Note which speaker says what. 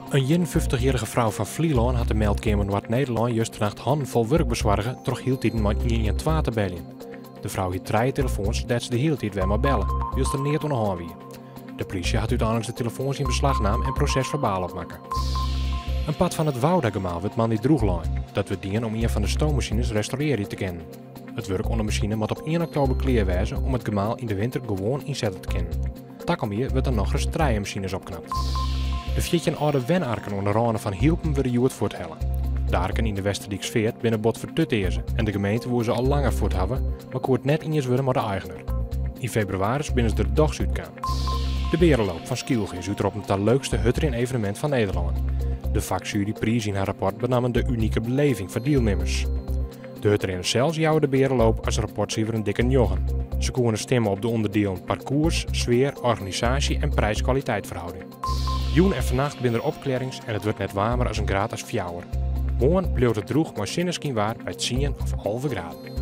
Speaker 1: In ienenfyftichjierrige frou fan Flylân hat de meldkeamer Noard-Nederlân justernacht hannen fol wurk besoarge troch hieltiten mei 112 te beljen. De frou hie trije telefoans dêr't se de hiele tiid wer mei belle, wylst der neat oan de hân wie. De plysje hat úteinliks de telefoans yn beslach naam en proses-ferbaal opmakke. In part fan it Woudagemaal wurdt moandei drûchlein. Dat wurdt dien om ien fan de stoommasines restaurearje te kinnen. It wurk oan de masine moat op ien oktober klear wêze om it gemaal yn de winter gewoan ynsette te kinnen. Takom jier wurdt der nochris trije masines opknapt. De 14 âlde wenarken oan de râne fan Hylpen wurde hjoed fuorthelle. De arken yn de Westerdyksfeart binne bot fertutearze en de gemeente woe se al langer fuort hawwe, mar koe it net iens wurde mei de eigener. Yn febrewaris binne se der dochs útkaam. De Berenloop fan Skylge is útroppen ta leukste hurdrinevenemint fan Nederlân. De faksjuery prize yn har rapport benammen de unike beleving foar dielnimmers. De hurdrinners sels jouwe de Berenloop as rapportsifer in dikke njoggen. Se koene stimme op de ûnderdielen parkoers, sfear, organisaasje en prijs-kwaliteitferhouding. Jûn en fannacht binne der opklearrings en it wurdt net waarmer as in graad as fjouwer. Moarn bliuwt it drûch mei sinneskynwaar by tsien of 11 graden.